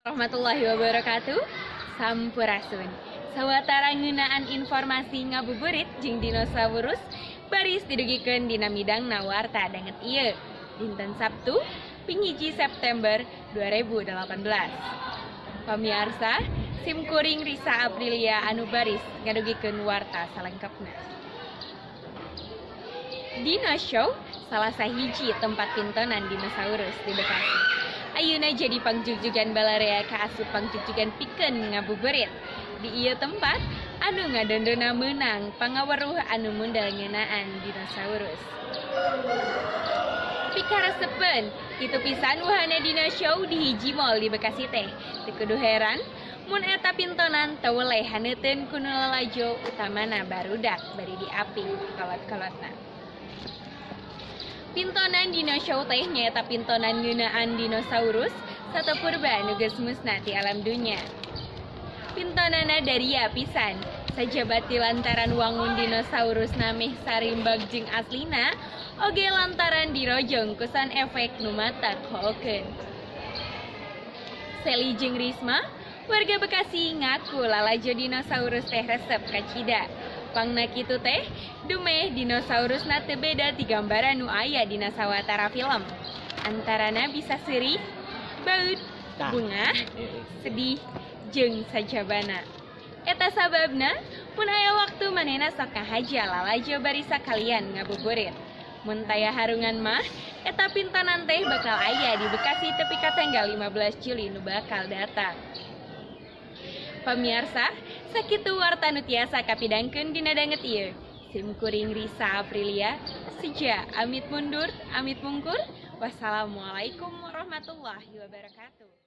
Warahmatullahi wabarakatuh. Sampurasun. Sawatara ngeunaan informasi ngabuburit jeung dinosaurus baris didugikeun dina midangna warta danget ieu. Dinten Sabtu, ping 1 September 2018. Pamiarsa, sim kuring Risa Aprilia anu baris ngadugikeun warta salengkapna. Dino Show salah sahiji tempat pintonan dinosaurus di Bekasi. Ayeuna jadi pangjugjugan balarea kaasup pangjugjugan pikeun ngabuburit. Di ieu tempat anu ngadondona meunang pangaweruh anu mundal ngeunaan dinosaurus. Pikaresepeun, kitu pisan wahana Dino Show di hiji mall di Bekasi teh. Teu kudu heran mun eta pintonan teu weleh haneuteun ku nu lalajo, utamana barudak bari diaping kolot-kolotna. Pintonan Dino Show teh nyaeta pintonan ngeunaan dinosaurus sato purba nu geus musna ti alam dunya. Pintonanna daria pisan, sajabati lantaran wangun dinosaurusna meh sarimbag jeung aslina, oge lantaran dirojong ku sound efek nu matak hookeun. Seli jeung Risma, warga Bekasi, ngaku lalajo dinosaurus teh resep kacida. Pangna kitu teh, dumeh dinosaurusna teu beda ti gambaran nu aya dina sawatara film. Antarana bisa seurih, baeud, bungah, sedih, jeung sajabana. Eta sababna, mun aya waktu manehna sok ngahaja lalajo bari sakalian ngabuburit. Mun taya harungan mah, eta pintonan teh bakal aya di Bekasi tepi ka tanggal 15 Juli nu bakal datang. Pamiarsa, sakitu warta nu tiasa kapidangkeun dina danget ieu. Sim kuring Risa Aprilia, seja amit mundur, amit mungkur. Wassalamualaikum warahmatullahi wabarakatuh.